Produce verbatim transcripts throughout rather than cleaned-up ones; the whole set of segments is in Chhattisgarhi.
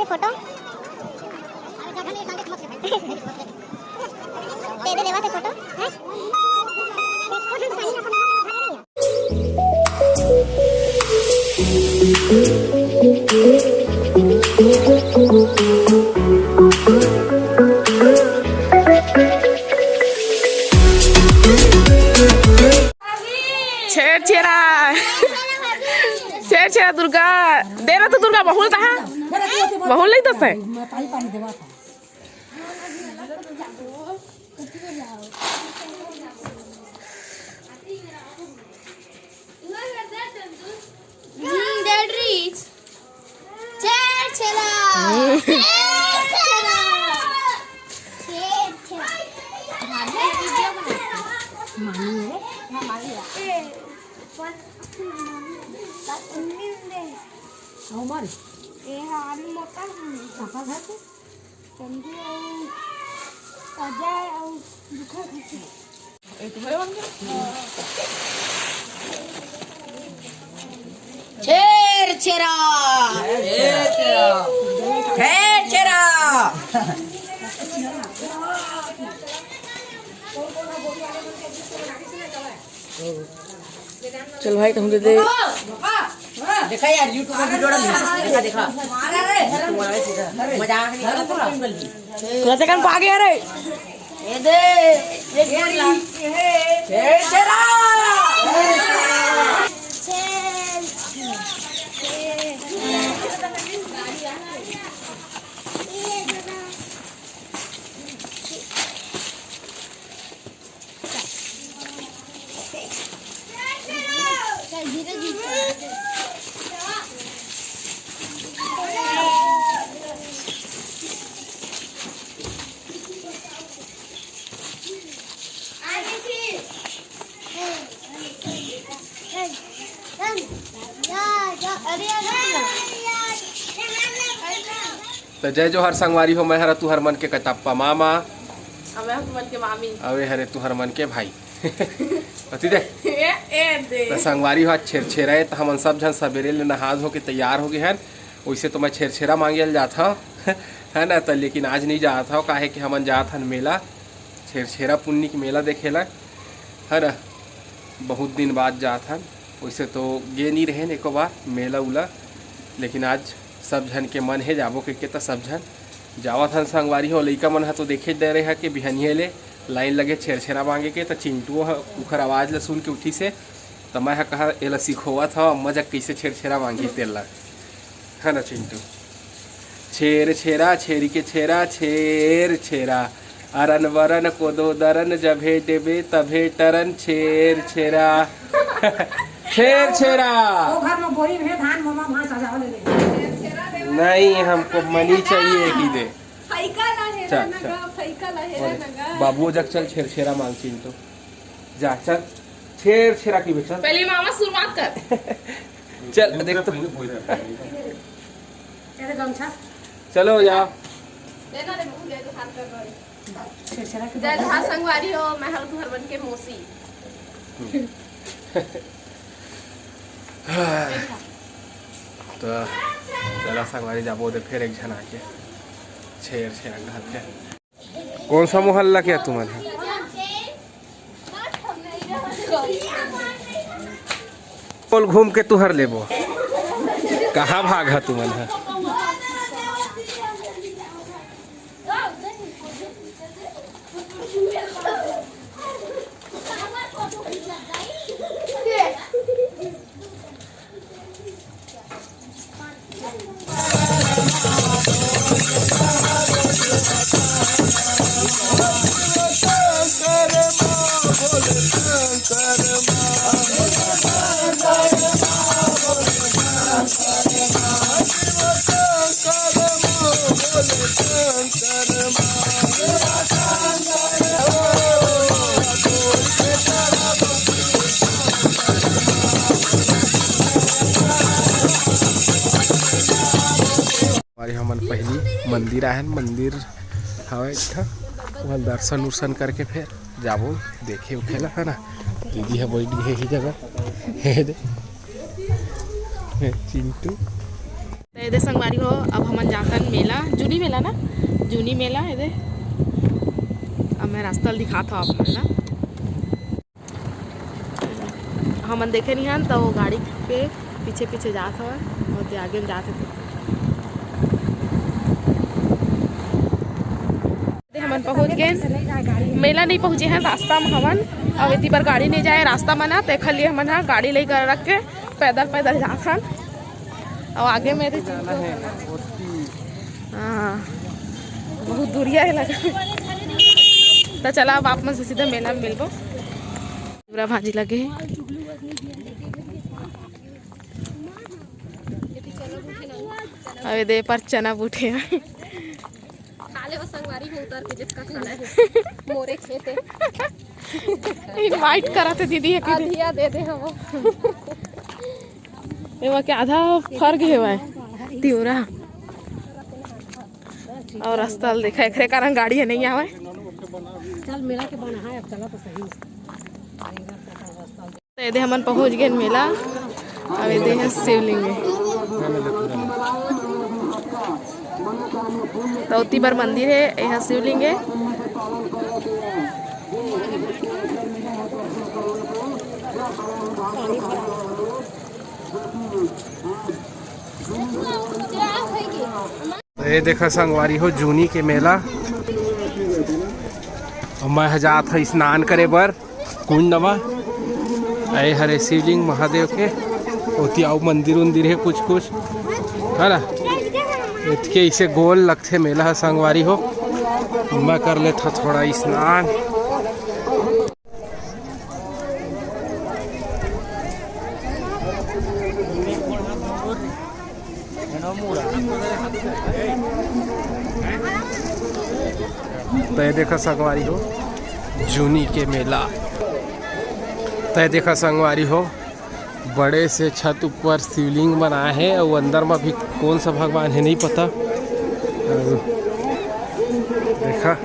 फोटो। तेरे लेवा थे फोटो, हैं? छेरछेरा। छेरछेरा दुर्गा। दे रहा तो दुर्गा बहुल तहा। बहुल नहीं तो से। हम्म, डेड रीच। छेरछेरा। छेरछेरा। छेरछेरा। मामी है? हाँ, मामी है। ए, पर, पर उन्नीस दे। हमारे? ए, हाँ, अभी मोटा है। पापा घर पे? चंदू अउ अजय अउ दुखा घर पे। ए, तुम्हारे बन गया? छेरछेरा। छेरछेरा। चल भाई, तुम दे दे। देखा यार, YouTube में वीडियो डाल, देखा, देखा। मजाक नहीं करता। तोरा से कन पा गया रे। ये दे, ये गोली। छेरछेरा। त जय जोहार संगवारी हो, मैं हरा तुहर मन के कटप्पा मामा। अउ मैं हूँ तुमन के मामी। अउ ए हरे तुहर मन के भाई। अति देख। ए, ए दे। त संगवारी हो, आज छेरछेरा ए, त हमन सब झन सबेरे ले नहा धो के तैयार हो गे हन। वैसे तो मैं छेरछेरा मांगे ल जात हव, है ना, त लेकिन आज नहीं जात हव, काहे कि हमन जात हन मेला, छेरछेरा पुन्नी के मेला देखे ला, है ना। बहुत दिन बाद जात हन, वैसे तो गे नहीं रहेन एको बार मेला उला, लेकिन आज सब झन के मन हे जाबो कहिके, त सब झन जावत हन संगवारी हो। लइका मन ह तो देखे दे रहे ह कि बिहनिये ले लाइन लगे छेरछेरा मांगे के, त चिंटुओ ह उखर आवाज ल सुन के उठिस हे, त मैं ह कहा एला सिखोवत हव अम्मा जग कइसे छेरछेरा मांगी तेला, है ना चिंटू? छेरछेरा, छेरी के छेरा, छेरछेरा। अरन बरन कोदो दरन, जभे डेबे तभे टरन, छेरछेरा। छेरछेरा। वो घर में बोरी में धान, ममा वहाँ सजावल ले। नहीं, हमको मनी चाहिए कि दे। फैका ला हेरा चल, नगा, चल। फैका ला हेरा नगा। बाबुओ जग चल, छेरछेरा मांग चिंटू। जा, चल। छेरछेरा की बे, चल। पहले मामा शुरुआत कर। चल, देख तो। तेरे गमछा। चलो, जाओ। देना रे, मुंह दे दो, हाथ कर दो। छेरछेरा की जय जोहार संगवारी हो, मैं हूँ तुहर मन के मौसी। त चला संगवारी जाबो दे फेर एक झन आके छेरछेरा घर के। कौन सा मोहल्ला के तुमन ह? बोल घूम के तुहर लेबो। कहाँ भाग ह तुमन ह? हमारे हमन पहली मंदिर आए हन, मंदिर हवय एक ठा, वहाँ दर्शन उर्शन करके फिर जाबो देखे उखे ला, है ना। दीदी ह बैठ गे हे ही जगह, हे दे, हे चिंटू। ते एदे संगवारी हो, अब हमन जाथन मेला, जूनी मेला ना, जूनी मेला। एदे अब मैं रास्ता ल दिखात हव आप मन ला। हमन देखे नहीं हन, त वो गाड़ी के पीछे पीछे जात हवय, ओती आगे में जात हे। हमन पहुंच गए मेला, नहीं पहुंचे हैं, रास्ता में हवन। अब एती बर गाड़ी नहीं जाए रास्ता में ना, तेखर लिए हमन हा गाड़ी लेकर रख के पैदल पैदल जात हन। और आगे में तो हाँ, बहुत दूरिया है लगा। तो चला, अब आप मन से सीधा मेला में मिलबो। पूरा भाजी लगे है। अबे दे पर चना बूटे हैं। खा ले वो संगवारी हो उतर के जिसका खाना है। मोरे खेते। इनवाइट करा थे दीदी है कि आधिया दे दे हम। एमा के आधा फर गे हवय तिवरा। और रास्ता ल देखा, एकरे कारण गाड़ी है नहीं आवे। चल मेला के बना है, अब चला तो सही। तो एदे हमन पहुंच गए मेला। अब एदे है शिवलिंग है। तो ओती बर मंदिर है, यह शिवलिंग है। तो ये देखा संगवारी हो, जूनी के मेला। और मैं ह जात ह स्नान करे बर कुंड म। ए हरे शिवलिंग महादेव के, ओती अउ मंदिर उंदिर है कुछ कुछ, है ना। इतके इसे गोल लगथे मेला ह संगवारी हो। मैं कर लेथव थोड़ा स्नान। तय देखा संगवारी हो, जूनी के मेला। तय देखा संगवारी हो, बड़े से छत ऊपर शिवलिंग बनाए हे, अउ अंदर म भी कौन सा भगवान हे, नहीं पता। अउ देखा,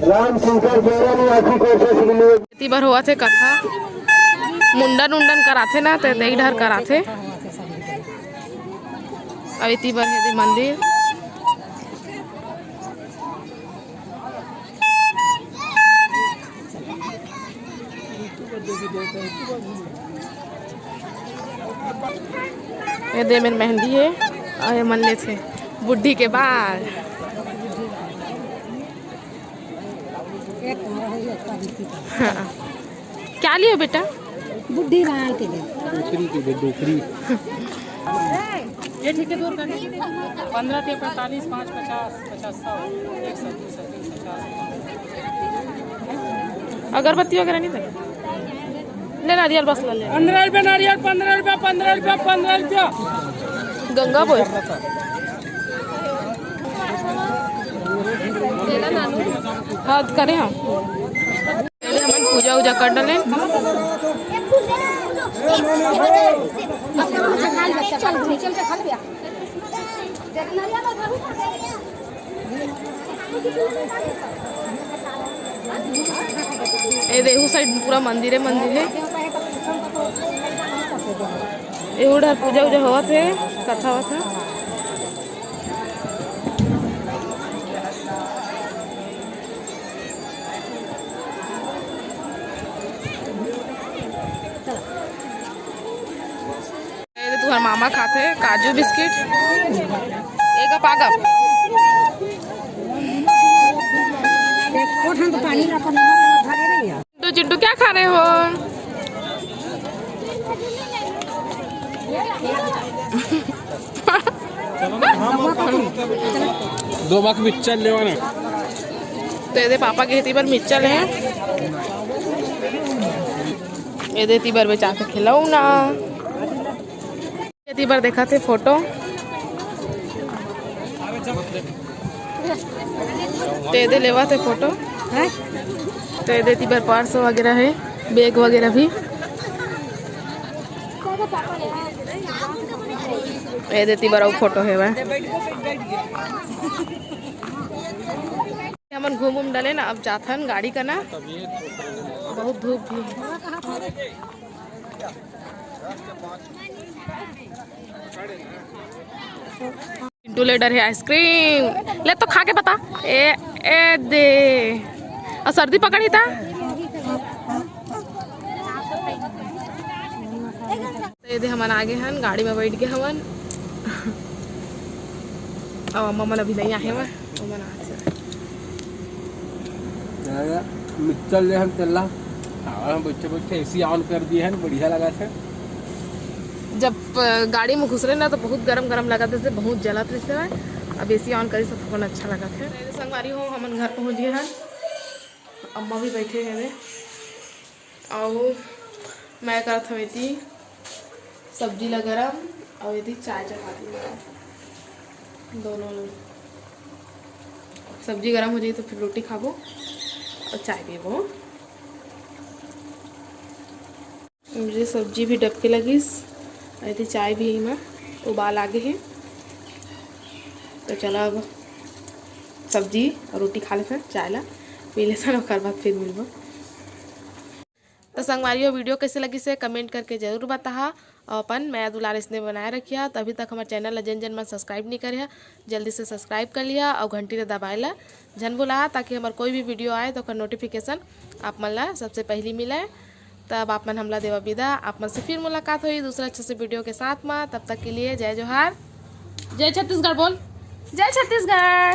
राम शंकर गैरा निवासी कोशा सिंह। एती बर होवत हे कथा, मुंडन उंडन कराथे ना, ते दई डहर कराथे। अउ एती बर हे दे मंदिर। ये दे मेर मेहंदी है, अउ ये मन लेथे बुढ़ी के बाल। हाँ। क्या लियो बेटा? बुढ़ी बाल के दे। डोकरी के दे, डोकरी। ये ठीक है, दो कर दे। पन्द्रह के पैंतालीस, पाँच पचास, पचास सौ, एक सौ, दो सौ, तीन सौ, चार सौ। अगरबत्ती वगैरह नहीं था? ले नारियल बस ला ले। पन्द्रह रुपया नारियल, पन्द्रह रुपया, पन्द्रह रुपया, पन्द्रह रुपया। गंगा बोल। हाँ, करे हम। पहले हमन पूजा उजा कर डाले। ए देहू साइड पूरा मंदिर है, मंदिर है। ए उधर पूजा उजा होवत है, कथा होवत है। ए, तुहर मामा खाथे काजू बिस्किट। एगा पागल। तो चिंटू क्या खा रहे हो? दो बाक मिक्सचर लेवा ना। तो एदे पापा के एती बर मिक्सचर है। एदे एती बर बेचाथे खिलौना। एती बर देखा थे फोटो। तो एदे लेवा थे फोटो। हैं? तो एदे एती बर पर्स वगैरह है, बैग वगैरह भी। एदे एती बर अउ फोटो है वह। घूम उम डले ना, अब जाथन गाड़ी कना। बहुत धूप भी है। पिंटू ले डरे हे आइसक्रीम, ले तो खा के बता। ए, ए दे, अउ सर्दी पकड़ी ता। तो ये दे हमन आगे हन, गाड़ी में बैठ गए हमन। अब अम्मा मन अभी नहीं आहे, ओमन आत हे। मिक्सचर ले हन तेला, और हम बैठे बैठे एसी ऑन कर दिए हैं, बढ़िया लगा था। जब अ, गाड़ी में घुसरे ना तो बहुत गरम गरम लगा थे, बहुत जलत रहिसे। अब एसी ऑन करी सब अपन अच्छा लगा थे। संगवारी हो, हमन घर पहुँच गए हैं, अम्मा भी बैठे हैं। अउ मैं करत हवे एती सब्जी ला गरम, अउ एती चाय चढ़ा दी दोनों ला। सब्जी गरम हो जाई तो फिर रोटी खाबो अउ चाय पीबो। ये सब्जी भी डबके लगिस, अउ एती चाय भी एमा उबाल आगे हे। तो चला अब सब्जी अउ रोटी खा लेथन, चाय ला पी लेथन, ओकर बाद फिर मिलबो। तो संगवारी हो, वीडियो कैसे लगिस हे कमेंट करके जरूर बताहा, अउ अपन मया दुलार इसने बनाए रखिहा। तो अभी तक हमारे चैनल ला जन जन मन सब्सक्राइब नहीं करे हा, जल्दी से सब्सक्राइब कर लिहा अउ घंटी ला दबाए ला झन भुलाहा, ताकि हमार कोई भी वीडियो आए तो ओकर नोटिफिकेशन आप मन ला सबसे पहली मिले। तब आप मन हमला देवा विदा, आप मन से फिर मुलाकात होई दूसरा अच्छे से वीडियो के साथ में। तब तक के लिए जय जोहार, जय छत्तीसगढ़। बोल, जय छत्तीसगढ़।